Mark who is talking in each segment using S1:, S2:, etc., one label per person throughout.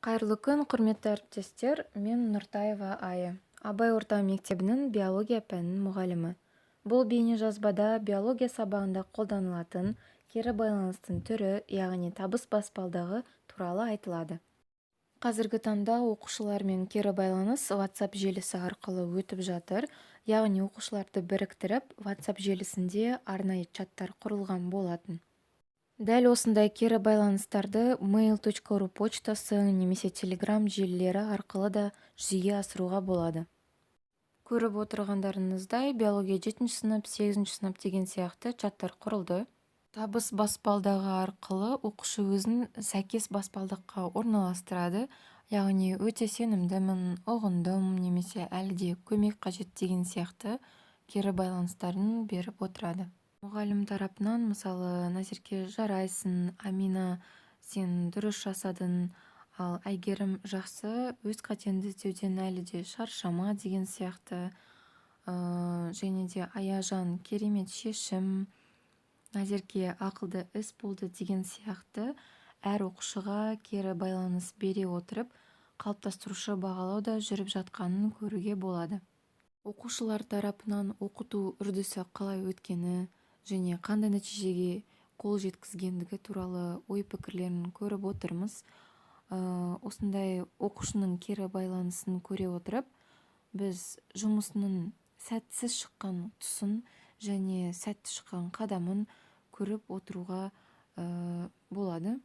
S1: Қайырлы күн, құрметті әріптестер! Мен Нұртаева Ая, Абай орта мектебінің биология пәнінің мұғалімі. Бұл бейнежазбада биология сабағында қолданылатын кері байланыстың түрі, яғни табыс баспалдағы туралы айтылады. Қазіргі таңда оқушылармен кері байланыс WhatsApp желісі арқылы өтіп жатыр, яғни оқушыларды біріктіріп, WhatsApp желісінде арнайы чаттар құрылған болатын. Дәл осындай кері байланыстарды mail.ru почтасы немесе Telegram желілері арқылы да жүзеге асыруға болады. Көріп отырғандарыңыздай, биология жетінші сынып, сегізінші сынып деген сияқты чаттар құрылды. Табыс баспалдағы арқылы оқушы өзін сәйкес баспалдаққа орналастырады, яғни өте сенімдімін, ұғындым немесе әлі де көмек қажет деген сияқты кері байланыстарын беріп отырады. Мұғалім тарапынан, мысалы, Назерке, жарайсың, Амина, сен дұрыс жасадың, ал Әйгерім, жақсы, өз қатеңді іздеуден әлі де шаршама деген сияқты, және де Аяжан, керемет шешім, Назерке, ақылды іс болды деген сияқты әр оқушыға кері байланыс бере отырып, қалыптастырушы бағалау да жүріп жатқанын көруге болады. Оқушылар тарапынан оқыту үрдісі қалай өткені және қандай нәтижеге қол жеткізгендігі туралы ой-пікірлерін көріп отырмыз. Осындай оқушының кері байланысын көре отырып, біз жұмысының сәтсіз шыққан тұсын және сәтті шыққан қадамын көріп отыруға болады.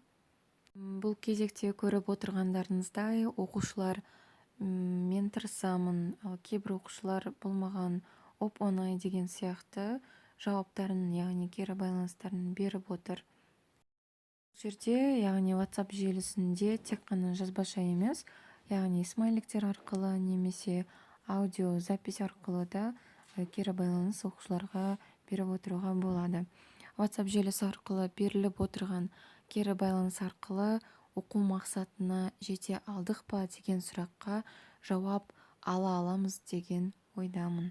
S1: Бұл кезекте көріп отырғандарыңыздай, оқушылар мен тырысамын, ал кейбір оқушылар бұл маған оп-оңай деген сияқты жауаптарын, яғни кері байланыстарын беріп отыр. Бұл жерде, яғни WhatsApp желісінде тек қана жазбаша емес, яғни смайликтер арқылы немесе аудио запись арқылы да кері байланыс оқушыларға беріп отыруға болады. WhatsApp желісі арқылы беріліп отырған кері байланыс арқылы оқу мақсатына жете алдық па деген сұраққа жауап ала аламыз деген ойдамын.